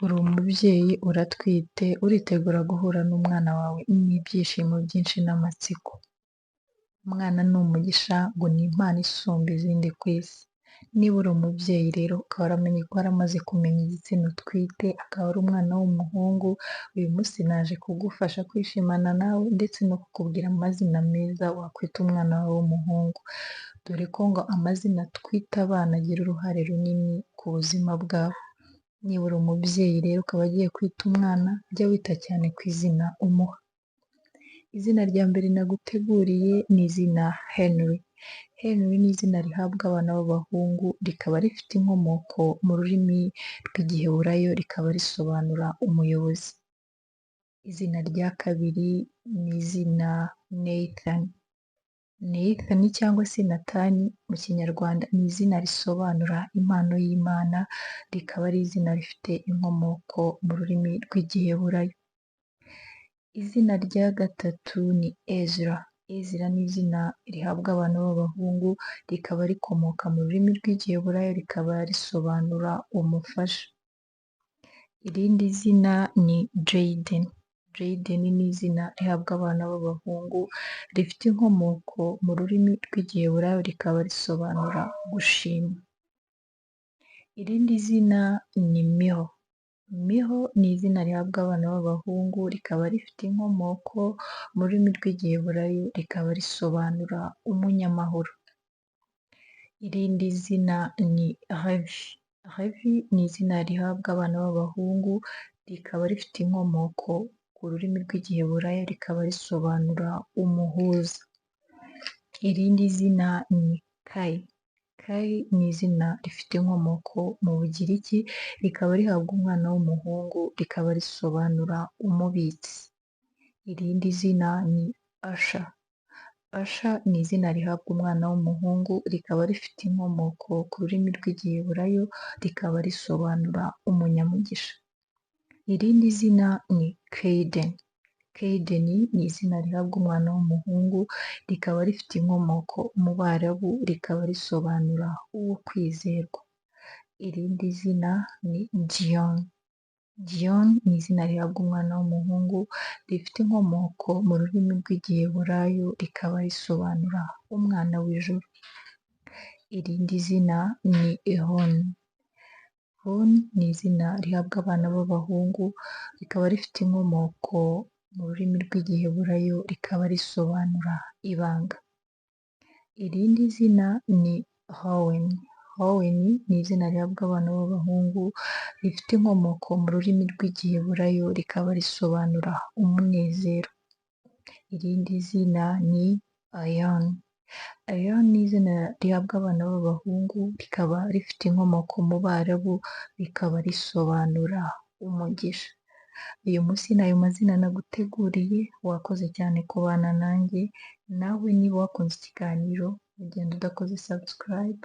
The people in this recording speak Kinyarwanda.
Uri umubyeyi uratwite, uritegura guhura n'umwana wawe n'ibyishimo byinshi n'amatsiko. Umwana ni umugisha ngo ni impano isumba izindi ku isi. Niba uri umubyeyi rero ukaba waramaze kumenya igitsina utwite, akaba ari umwana w'umuhungu, uyu munsi naje kugufasha kwishimana nawe ndetse no kukubwira amazina meza wakwita umwana wawe w'umuhungu. Dore ko ngo amazina twita abana agira uruhare runini ku buzima bwabo. Niba uri umubyeyi rero ukaba ugiye kwita umwana, jya wita cyane ku izina umuha. Izina rya mbere naguteguriye ni izina Henry. Henry ni izina rihabwa abana b'abahungu, rikaba rifite inkomoko mu rurimi rw'Igiheburayo, rikaba risobanura umuyobozi. Izina rya kabiri ni izina Nathan. Nathan cyangwa se Natani mu Kinyarwanda ni izina risobanura impano y'Imana, rikaba ari izina rifite inkomoko mu rurimi rw'Igiheburayo. Izina rya gatatu ni Ezra. Ezra ni izina rihabwa abana b'abahungu, rikaba rikomoka mu rurimi rw'Igiheburayo, rikaba risobanura umufasha. Irindi zina ni Jayden. Jayden ni izina rihabwa abana b'abahungu, rifite inkomoko mu rurimi rw'Igiheburayo, rikaba risobanura gushima. Irindi zina ni Miho. Miho ni izina rihabwa abana b'abahungu, rikaba rifite inkomoko mu rurimi rw'Igiheburayo, rikaba risobanura umunyamahoro. Irindi zina ni Ravi. Ravi ni izina rihabwa abana b'abahungu, rikaba rifite inkomoko ku rurimi rw'Igiheburayo, rikaba risobanura umuhuza. Irindi zina ni Kai. Kai ni izina rifite inkomoko mu Bugiriki, rikaba rihabwa umwana w'umuhungu, rikaba risobanura umubitsi. Irindi zina ni Asha. Asha ni izina rihabwa umwana w'umuhungu, rikaba rifite inkomoko ku rurimi rw'Igiheburayo, rikaba risobanura umunyamugisha. Irindi zina ni Kayden. Kayden ni izina rihabwa umwana w'umuhungu, rikaba rifite inkomoko mu Barabu, rikaba risobanura uwo kwizerwa. Irindi zina ni Dion. Dion ni izina rihabwa umwana w'umuhungu, rifite inkomoko mu rurimi rw'Igiheburayo, rikaba risobanura umwana w'ijuru. Irindi zina ni Ron. Ron ni izina rihabwa abana b'abahungu, rikaba rifite inkomoko mu rurimi rw'Igiheburayo, rikaba risobanura ibanga. Irindi zina ni Owen. Owen ni izina rihabwa abana b'abahungu, rifite inkomoko mu rurimi rw'Igiheburayo, rikaba risobanura umunezero. Irindi zina ni Ayan. Ayan ni izina rihabwa abana b'abahungu, rikaba rifite inkomoko mu Barabu, rikaba risobanura umugisha. Uyu munsi ni ayo mazina naguteguriye, wakoze cyane kubana nanjye, nawe niba wakunze ikiganiro ugenda udakoze subscribe.